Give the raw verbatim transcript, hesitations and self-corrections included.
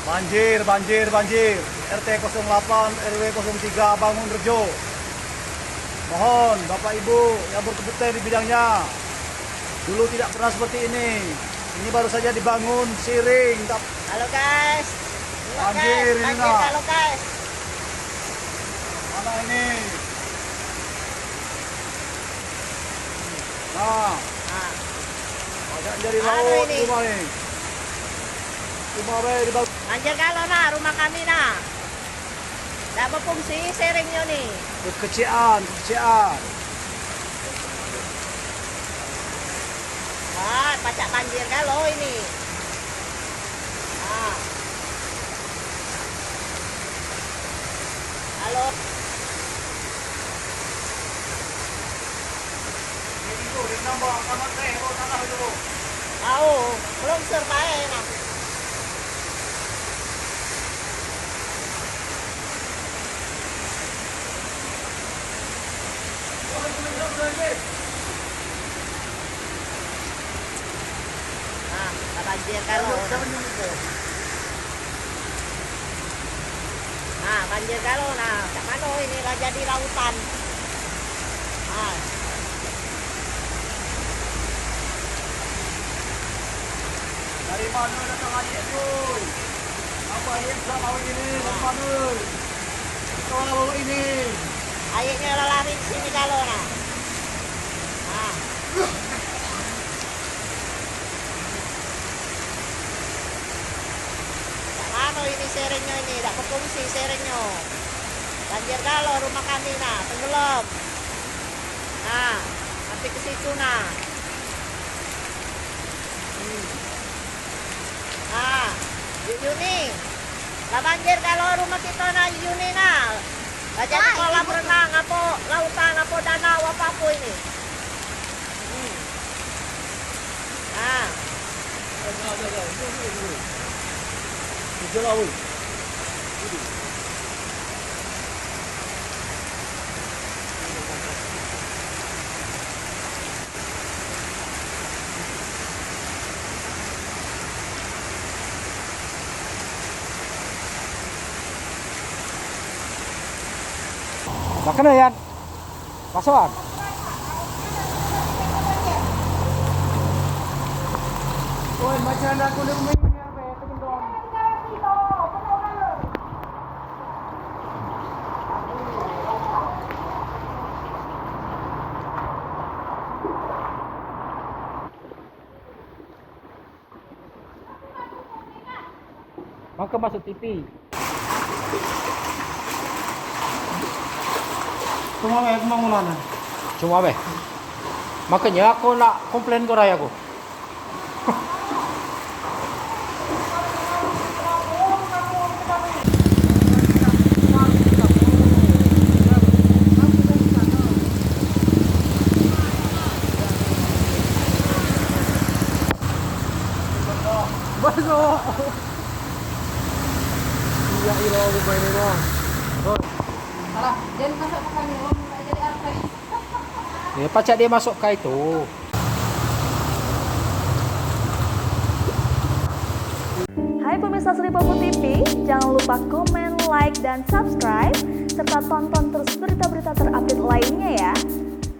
Banjir, banjir, banjir. R T kosong delapan, R W kosong tiga Bangun Rejo. Mohon Bapak Ibu yang berkompeten di bidangnya. Dulu tidak pernah seperti ini. Ini baru saja dibangun, siring. Halo, guys. Banjir ini, banjir, nah. Halo, guys. Mana ini? Nah. Nah. Banyak jadi laut ini. Rumah ni. Rumah baik dibangun. Banjir galo, nah, rumah kami, nah. Dah berfungsi siringnyo ni. Kekecilan, kekecilan. Wah, pacak banjir galo ini. Ah. Halo. Au, belum survive, nah. Nah, dah banjir galo. Nah, banjir galo, nah. Cak mano ini lah jadi lautan. Nah. Dari mana datang air tu? Apa air besar laut ini? Dari mana? Kita orang laut ini. Airnya lah lari ke sini galo, nah. Nah. Cak mano ini siringnyo ini, dah berfungsi siringnyo. Banjir galo rumah kami, nah, tenggelam. Nah, sampai ke situ, nah. Hmm. Nah, Yu-, Yuni. Lah banjir galo rumah kita, nah, Yuni, nah. Lah jadi kolam renang, apa lautan, apa danau, apa-apa ini. Hmm. Ah. Makan, Yan. Masuk, Yan. Oi, macam aku ni. Maka masuk T V. Cuma weh, cuma ngulana. Cuma weh. Makanya aku nak komplain ke raya aku. Masuk. Iya, iya, rumah ini, Bang. Bang. Alah, jangan masuk ke kami, Om. Nak jadi artis. Ya, pacak dia masuk ke itu. Hai pemirsa Sri Paku T V, jangan lupa komen, like, dan subscribe, serta tonton terus berita-berita terupdate lainnya ya.